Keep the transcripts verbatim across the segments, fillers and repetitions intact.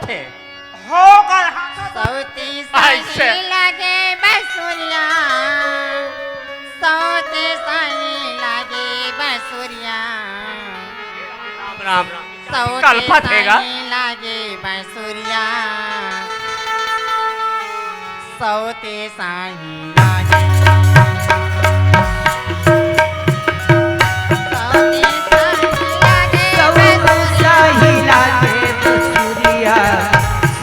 थे। हो गए हाथ। सौती ऐसे। सही लागे बसुरिया, सौती सही लागे बसुरिया। राम राम। सौते कल्पत हे गा। साही लागे बसुरिया, सौते साही लागे। सौते साही लागे बसुरिया। बसुरिया,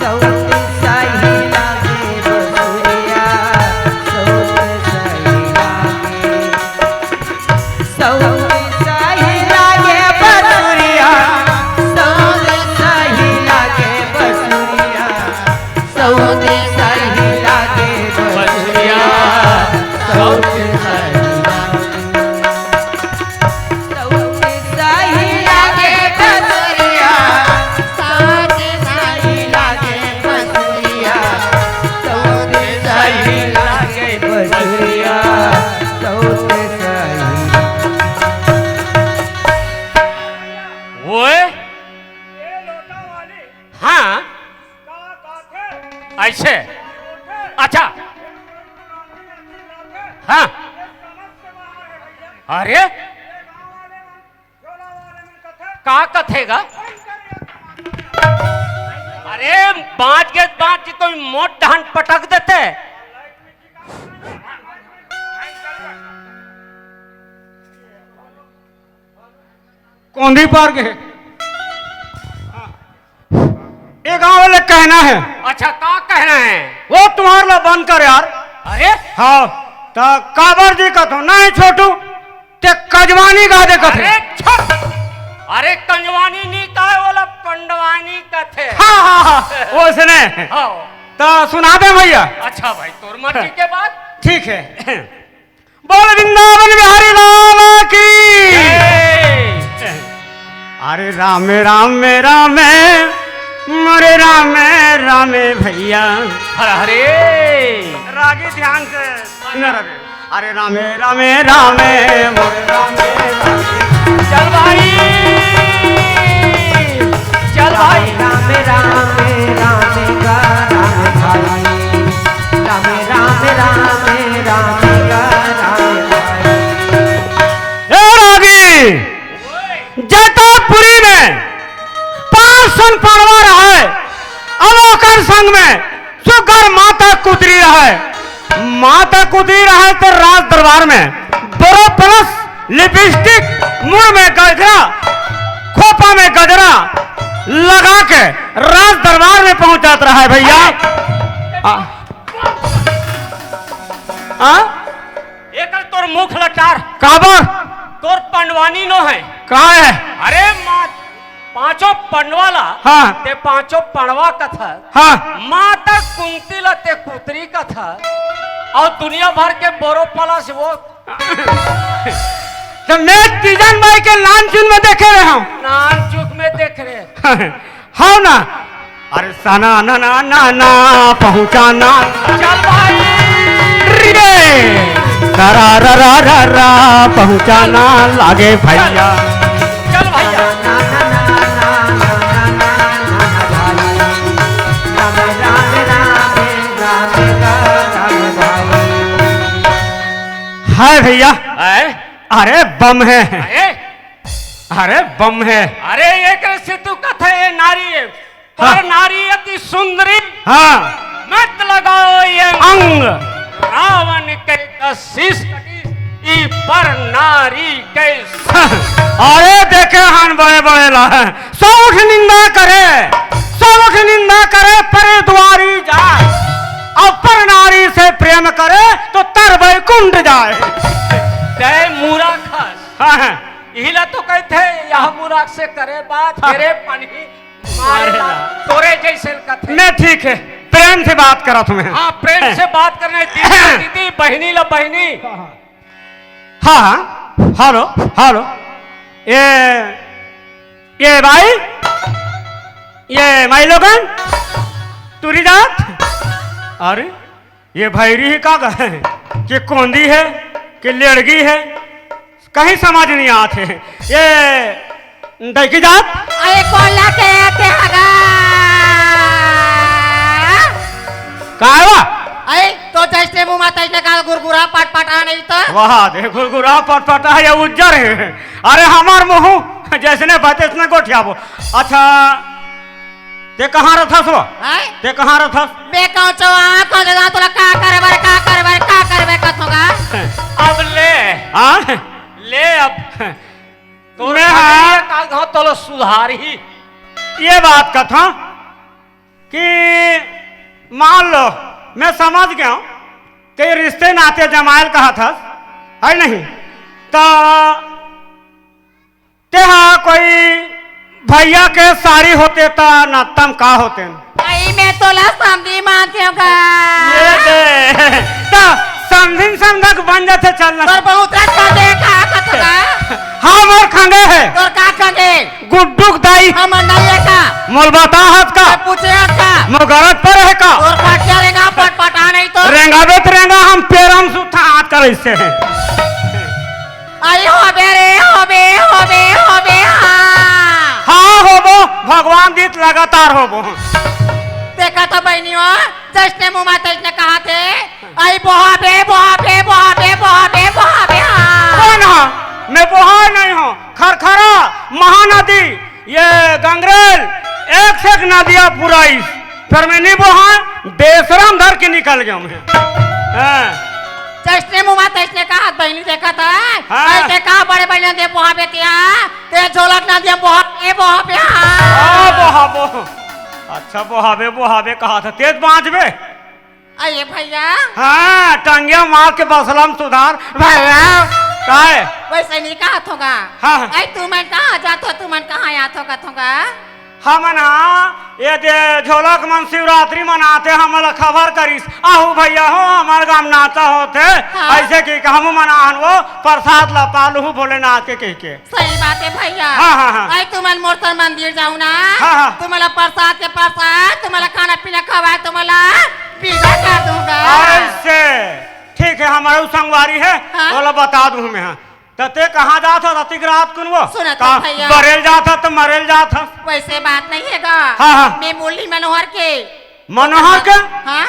सौते साही लागे बसुरिया, सौते साही लागे। सौते सही लागे बसुरिया, सौते सही लागे बसुरिया, सौते सही लागे बसुरिया, सौते सही लागे, सौते सही लागे बसुरिया, सौते सही लागे बसुरिया, सौते सही लागे बसुरिया, सौते सही। ओए? ये लोटा वाली हाँ। का, का थे? ऐसे। और वो थे। अच्छा। हाँ। ये समझ से बाहर है भैया। अरे? ये गाँव वाले मन, झोला वाले मन कथे। का कथे गा? अरे, बाँच गे, बाँच के कोई मोट डहन पटक देते। कोंदी पार के। ये गांव वाले कहना है। अच्छा, का कहना है? वो तुम्हार ला बंद कर यार। अरे? हाँ, त काबर जी कथो, नहीं छोटू, ते कजवानी गा दे कथे। अरे, छप! अरे, कंजवानी नी कहे, ओला पंडवानी कथे। हाँ, हाँ, हाँ, ओसने। हाँ। त सुना दे भैया। अच्छा भाई, तोर मर्जी के बात। ठीक है। बोल वृंदावन बिहारी लाल की। जय। अरे राम राम राम, मोरे राम राम भैया। हरे हरे। रागी ध्यान से सुन रहे। अरे राम राम राम, मोरे राम राम। चल भाई, चल भाई। राम राम राम गा राम भाई, राम राम राम राम गा राम भाई। ए रागी, जैतपुरी में पांच सौ पड़वा रहे, अब ओकर संग में सुग्घर माता कुतरी रहय। माता कुतरी रहय त राज दरबार में बोरोप्लस, लिपस्टिक, मुड़ में गजरा, खोपा में गजरा लगा के राज दरबार में पहुंचात रहय भैया। आ, आ? एकर तोर मुख लटार। काबर? तोर पंडवानी नो है। का है? अरे माँ, पांचों पंडवा ला, हाँ। ते पांचों पंडवा कथा। हाँ। माता कुंती ला ते कुतरी कथा। और दुनिया भर के बोरोप्लस वो। त मैं तीजन बाई के नानचुन में देखे रहे हंव। नानचुक में देख रहे। हव ना? अरे सना ना ना ना ना पहुंचाना। चल भाई। रे। रा रा रा रा रा पहुंचाना लागे भैया। चल भैया। हाय भैया। हाय। अरे बम है। अरे। अरे बम है। अरे एकरे से तू कथे ये नारी है। हाँ। पर नारी अति सुंदरी। हाँ। मत लगाओ ये अंग। रावण के दस शीश कटी, ई पर नारी के। अरे देखे हन बड़े बड़े ला, सौठ निंदा करे, सौठ निंदा करे, पर द्वारी जाए, और पर नारी से प्रेम करे तो तर वैकुंठ जाए। जय मूरख। हाँ, हाँ। इही ला तो कहते हैं, यह मूरख से करे बात, हाँ। तेरे पानी मारे ला, तोरे जैसे कथे। मैं ठीक है, प्रेम से बात करत हूँ मैं। हाँ, प्रेम से बात करने, दीदी ला दीदी, बहनी ला बहनी। हाँ, हाँ, हेलो, हेलो। ये, ये भाई, ये माई लोगन, टूरी जात। अरे, ये भैरी ही का कहे कि कोंदी है कि लेड़गी है, कहीं समझ नहीं आत हे। ये दई के जात? अरे कोला के आते हगा। काय वा? अई, तो जइसने मुँह मा तइसने का गुरगुरा पटपटा नहीं तो। वाह, देख गुरगुरा पटपटा हे, ये उज्जर हे। अरे हमर मुँह जइसने बा तइसने गोठियाबो। अच्छा, तें कहाँ रथस वो? हैं? तें कहाँ रथस? मैं कहूँ चो, आ, कहूँ जगह तोला का करे बर, का करे बर, का करे बर कथों गा? अब ले। हाँ? ले अब। तोर मैं खाली हाँ। ये का घाव तोला सुधारही। ये बात कथों कि मान लो, मैं समझ गया हूँ कि रिश्ते नाते जमायल कहाथस, है नहीं? तो तेहा कोई भैया के सारी होते त नत्तम का होते न? अई मैं तोला समधी मानथों गा। ये दे। त समधिन संगक बन जाथे चलना। तोर बहुत रखा देखा कथों गा। हाँ, मोर खंगे हे। तोर का खंगे? गुड्डू के दाई। हमर नहीं हे का? मोल बताहस का? मैं पूछे हस का? मोर गरज पर हे का? तोर का क्या रेंगा पटपटा नहीं तो? रेंगाबे त रेंगा, हम पेरम सुथा हाथ कर ऐसे हैं। अरे होबे रे, होबे, होबे, होबे, हाँ। हाँ, होबो, भगवान दीस लगातार होबो। देखा तो बहिनी हो, जइसने मुँह मा तइसने कहाथे, अई बोहाबे, बोहाबे, बोहाबे, बोहाबे, बोहाबे, हाँ। कौन हा? मैं बोहाय नहीं हूँ। खरखरा, महानदी, ये गंगरेल, एक से एक नदिया पुराइस। फेर मैं नहीं बोहाय, बेसरम धर के निकल गया मैं। हाँ। जइसने मुँह मा तइसने कहाथे बहिनी देखा था। हाँ। अई तें का बड़े बड़े नदिया बोहाबे तें, तें झोलक नदिया बोहाबे, बोहाबे, हाँ। हाँ, बोहाबो। अच्छा, बोहाबे, बोहाबे कहाथा, तें बाँचबे। अरे भैया। हाँ, टंगिया मार के बसलम सुधार। भैया, काय? वइसे नहीं कहाथों गा। हाँ, हाँ। अई तुमन कहाँ जाथो, तुमन कहाँ आथो कथों गा? हमन हाँ, ये दे झोलक मन शिवरात्रि मनाथे, हमला खबर करिस। आहू भैया हो, हमर गाँव नाचा होथे। हाँ। अइसे कहिके हमू मन आहन वो, परसाद ला पालहू भोलेनाथ के कहिके। सही बात हे भैया। हाँ, हाँ, हाँ। अई तुमन मोर संग मंदिर जाहू ना। हाँ, हाँ। तुमला परसाद के परसाद, तुमला खाना पीना खवाय, तुमला विदा कर दूँगा। अइसे, ठीक हे, हमर संगवारी हे, हाँ। ओला बता दूँ मैं, हाँ। त तें कहाँ जाथस अतिक रात कुन वो? सुनत का हस भैया। बरेल जाथस त मरेल जाथस? वइसे बात नहीं हे गा। हाँ, हाँ। मैं मुरली मनोहर के मनोहर के? हाँ?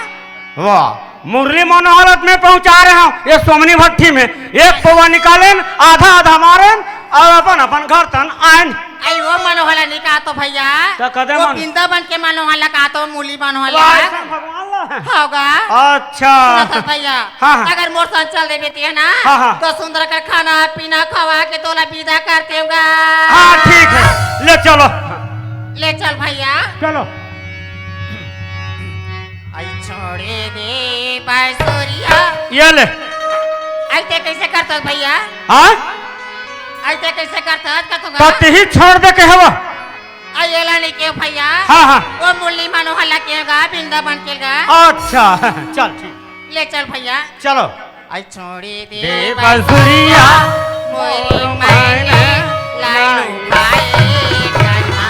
वाह, मुरली मनोहर में पहुँचा रहे हँव, ये सोमनी भट्ठी में एक पौवा निकालेन, आधा आधा मारेन अउ अपन अपन घर तन आएन। अई वो मनोहर ला नहीं कहाथों भैया। त कदे वो मन- वृंदावन के मनोहर ला कहाथों, मुरली मनोहर ला। वाह, ऐसा भगवान ला है। होगा। अच्छा। सुनत हस भैया, हाँ, हाँ। अगर मोर संग चल देबे तें ना, हाँ, हाँ। तो सुंदर कर खाना पीना खवा के तोला विदा कर देहूँ गा। हाँ, ठीक हे, ले चलो। ले चल भैया। चलो। अई छोड़े दे बसुरिया। ये ले। अई तें कइसे करथस भैया? हाँ? अई तें कइसे करथस कथों गा? त तेही छोड़ दे कहे वो। अई एला नहीं कहेंव भैया। हाँ, हाँ। वो मुरली मनोहर ला कहेंव गा, वृंदावन के गा। अच्छा, चल ठीक। ले चल भैया। चलो। अई छोड़े दे दे बसुरिया, मोर मन लालू भाई करना।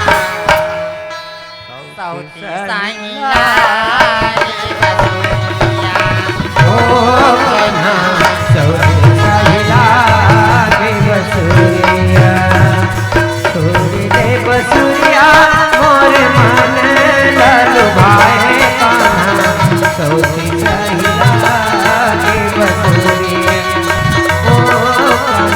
सौती सहिला रे बसुरिया। ओ ना सौती सहिला रे बसुरिया। छोड़ दे बसुरिया, मोर मन ललुभाए कान्हा, सौती सहिला के बसुरिया। ओ कान्हा,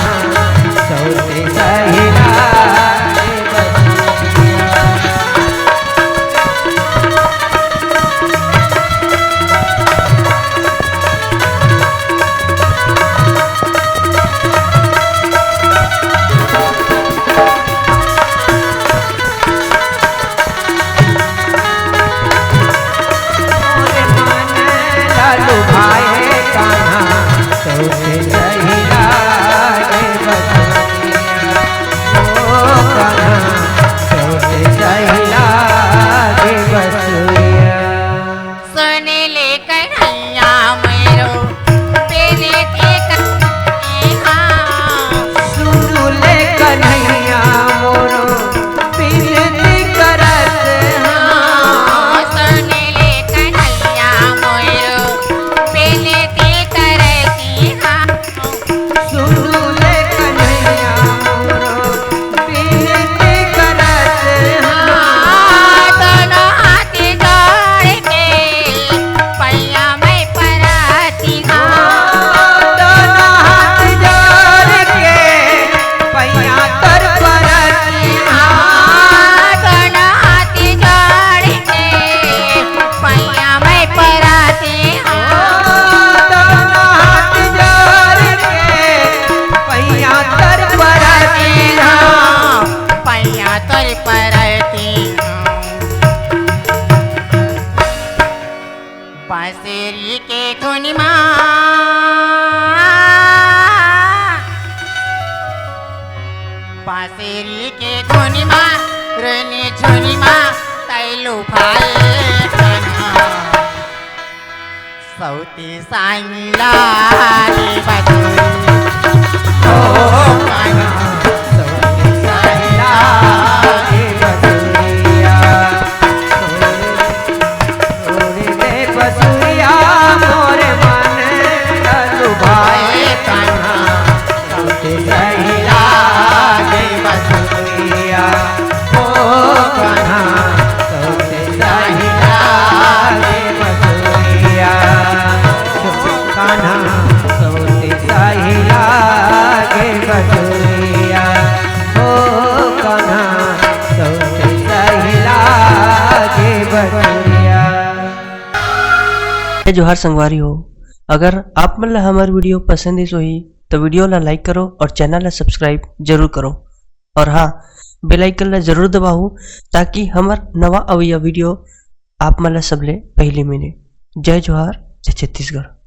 तोर परती हूँ। बांसुरी के धुन मा, बांसुरी के धुन मा, रोनी झुन मा, तैं लुभाए कन्हा। सौती साइला रे बसुरी, ओ कन्हा, सौती साइला रे बसुरिया। छोड़ दे बसुरिया मोर मन लुभाए कन्हा, सौती साइला रे बसुरिया, ओ कन्हा, सौती साइला रे बसुरिया। कन्हा सौती साइला रे बसुरिया, ओ कन्हा सौती साइला रे बसुरिया। जय जोहार संगवारी हो, अगर आप मन ला हमर video पसंद आइस होही, तो video ला like करो और channel ला subscribe जरूर करो। और हाँ, bell icon ला जरूर दबाहू, ताकि हमर नवा अवइया video आप मन ला सबले पहिली मिले। जय जोहार, जय छत्तीसगढ़।